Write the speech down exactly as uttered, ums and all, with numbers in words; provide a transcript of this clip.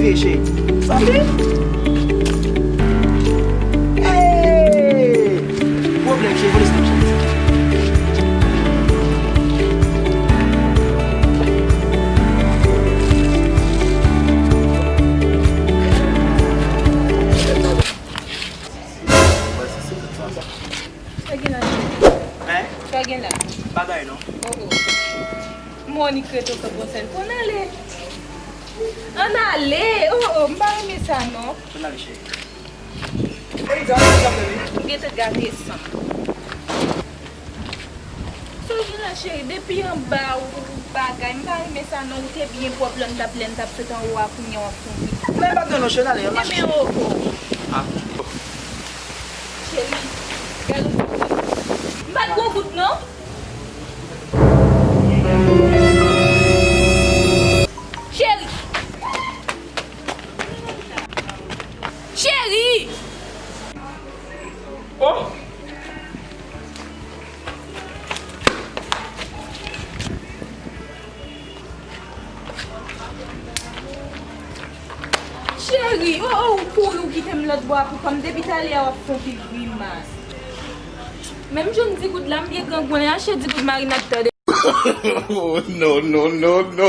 Cheri, cheri. Sanble. Hey! Pwoblèm, cheri, polis nan cheri. Sa gen la, cheri? Hein? Sa gen la? Bagay non. Oh, oh. Monik rete w konn konsèy pou n ale. Ann ale. Oh, oh, m pa renmen sa non. Ann ale, cheri. Ey, dja, dja, dja, dja. M gentan gate san. Sa gen la, cheri, depi anba ou bagay, m pa renmen sa non, ou te byen pwòp lè n t ap, lè n t ap sot anwo a, kounye a w ap fè yon piti. Men pa gen non, cheri, ale, ann mache. Men, oh, oh. Ah. Cheri, gade yon ti kout. M pa t gwo gout non. Cheri. Cheri. Oh! Cheri, oh, oh, ou kouri, ou kite m lòt bò a pou kò m. Depi talè a w ap fè yon pil grimas. Menm jan m di goud la, m byen grangou, ann achte di goud marinad tande. Oh, no, no, no, no.